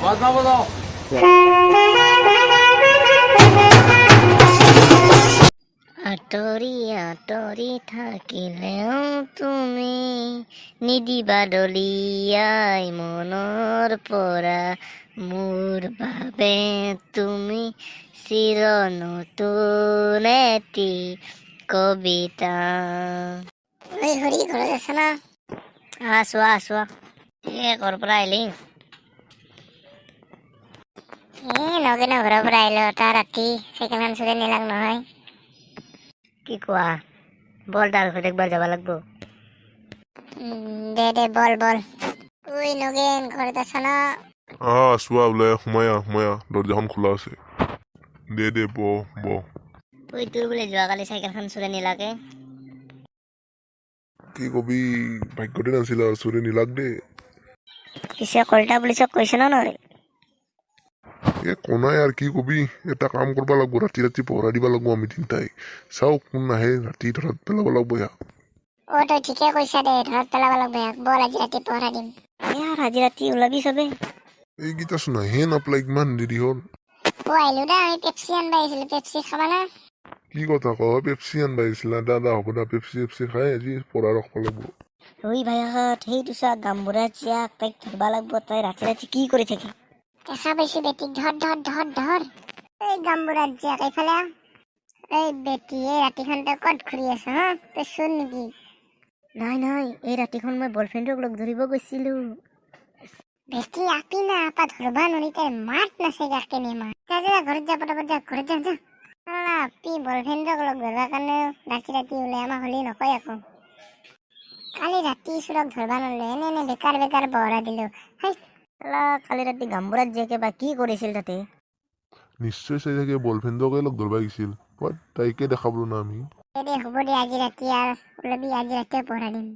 বাজনা বজাও। আঁতৰি আঁতৰি থাকিলেও তুমি নিদিবা দলিয়াই মনৰ পৰা, মোৰ বাবে তুমি চিৰ নতুন এটি কবিতা। ঐ হৰি, ঘৰত আছ না? আহ, চোৱা চোৱা, এ ক'ৰ পৰা আহিলি? এ নগেনৰ ঘৰৰ পৰা আহিলো। তাৰ ৰাতি চাইকেলখন চুৰে নিলাক নহয়। কি কোৱা? বল, তাৰ ঘৰত একবাৰ যাব লাগব। দে দে, বল বল। ঐ নগেন, ঘৰত আছ না? আহ, চোৱা, ওলাই সোমাই আহ, সোমাই আহ। দৰ্জাখন খোলা আছে। দে দে, বহ বহ। ঐ, তোৰ বোলে যোৱাকালি চাইকেলখন চুৰে নিলাকে? কি কবি, ভাগ্যতে নাছিল আৰু, চুৰে নিলাক দেই। পিছে কলিতা পুলিচক কৈছে ন নহয়? এ কনাই আৰু কি কবি। এটা কাম কৰিব লাগিব, ৰাতি ৰাতি পহৰা দিব লাগিব আমি তিনিটাই। চাওঁ কোন আহে, ৰাতি ধৰাত পেলাব লাগিব ইয়াক। অ, তই ঠিকে কৈছা দে, ধৰাত পেলাব লাগিব ইয়াক। বল, আজি ৰাতি পহৰা দিম। ইয়াৰ আজি ৰাতি ওলাবি চবে। এইকেইটা চোন আহে নাপালে, ইমান দেৰি হ'ল। অ, আহিলো দা। আমি পেপচি আনবা আহিছিলো, পেপচি খাবা না? কি কথা ক, পেপচি আনবা আহিছিলা? দা দা, হ'ব দা, পেপচি চেপচি খাই আজি পঢ়া ৰাখব লাগিব। ঐ ভাইয়াহঁত, সেইটো চোৱা, গামবুঢ়া জীয়াক। তাইক ধৰবা লাগব। তাই ৰাতি ৰাতি কি কৰি থাকে? দেখা পাইছো বেটিক, ধৰ ধৰ ধৰ ধৰ। এই গামবুঢ়াৰ জীয়াক, এইফালে আহ। এই বেটি, এই ৰাতিখন তই ক'ত ঘূৰি আছ হা? তই চোৰ নেকি? নাই নাই, এই ৰাতিখন মই বয়ফ্ৰেণ্ডক লগ ধৰিব গৈছিলো। বেটি, আপি না আপা ধৰবা নৰি, তাইৰ মাত নাছে কেনে মাত। যা যা, ঘৰত যা, পটাপট যা, ঘৰত যা যা। আপি বয়ফ্ৰেণ্ডক লগ ধৰবাৰ কাৰণে ৰাতি ৰাতি ওলাই, আমাক হ'লে নকয় আকৌ। কালি ৰাতি চোৰক ধৰবা নৰলো, এনে এনে বেকাৰ বেকাৰ বহৰা দিলো হেই। শালা, কালি ৰাতি গামবুঢ়াৰ জীয়েকে বা কি কৰিছিল তাতে? নিশ্চয় চাই থাকে বয়ফ্ৰেণ্ডকে লগ ধৰবা গৈছিল। তাইকে দেখা পালো না আমি। দে দে, হ'ব দে, আজি ৰাতি আৰু ওলাবি, আজি ৰাতিয়ে পহৰা দিম।